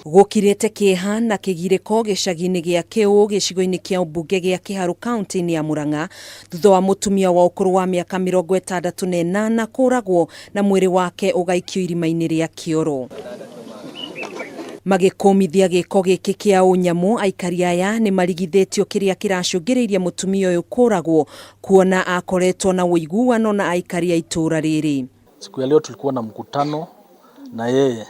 Gũkirĩte kĩeha na kĩgirĩko gĩcagi-inĩ gĩa Kĩũ gĩcigo-inĩ kĩa ũmbunge gĩa Kĩharũ kaunti-inĩ ya Murang'a thutha wa mũtumia wa ũkũrũ wa mĩaka 68 kũragwo na mwĩrĩ wake ũgaikio irima-inĩ rĩa kĩoro. Magĩkũmithia gĩko gĩkĩ kĩa ũnyamũ, aikari aya nĩ marigithĩtio kĩrĩa kĩracũngĩrĩirie mũtumia ũyũ kũragwo kuona akoretwo na ũiguano na aikari a itũũra rĩrĩ. Siku ya leo tulikuwa na mkutano na yeye.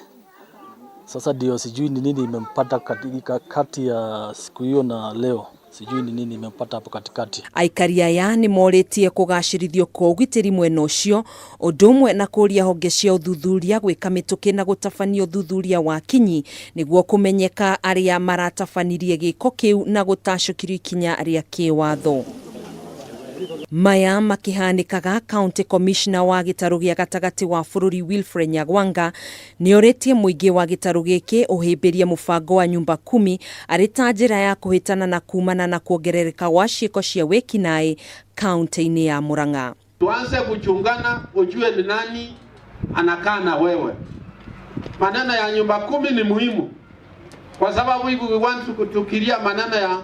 Sasa ndio sijui ni nini imempata katika kati ya siku hiyo na leo, sijui ni nini imempata hapo katikati. Aikari aya nĩ morĩtie kũgacĩrithio kwa ũgitĩri mwena ũcio, ũndũ ũmwe na kũria honge cia ũthuthuria gwĩka mĩtũkĩ na gũtabania ũthuthuria wa kinyi nĩguo kũmenyeka arĩa maratabanirie gĩko kĩu na gũtacũkĩrio ikinya rĩa kĩwatho. Maya makĩhanĩkaga, County Commissioner wa gĩtarũ gĩa gatagatĩ wa bũrũri Wilfred Nyagwanga nĩorĩtie mũingĩ wa gĩtarũ gĩkĩ ũhĩmbĩrie mũbango wa nyumba kumi arĩ ta njĩra ya kũhĩtana na kumana na kuongerereka gwa ciĩko cia wĩkinaĩ kaunti-inĩ ya Murang'a. Tuanze kuchungana, ujue ni nani anakaa na wewe. Maneno ya nyumba kumi ni muhimu kwa sababu hivi we want kutukiria maneno ya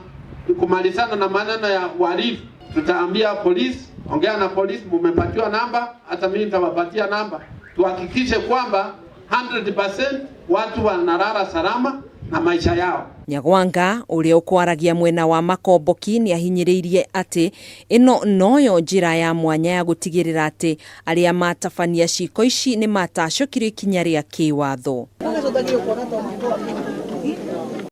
kumalizana na maneno ya uhalifu. Tutaambia polisi, ongea na polisi, mumepatiwa namba, hata mimi nitawapatia namba, tuhakikishe kwamba 100% watu wanalala salama na maisha yao. Nyagwanga ũrĩa ũkwaragia mwena wa Makomboki nĩ ahinyĩrĩirie atĩ ĩno noyo njĩra ya mwanya ya gũtigĩrĩra atĩ arĩa matabania ciĩko ici nĩ matacũkirio ikinya rĩa kĩwatho.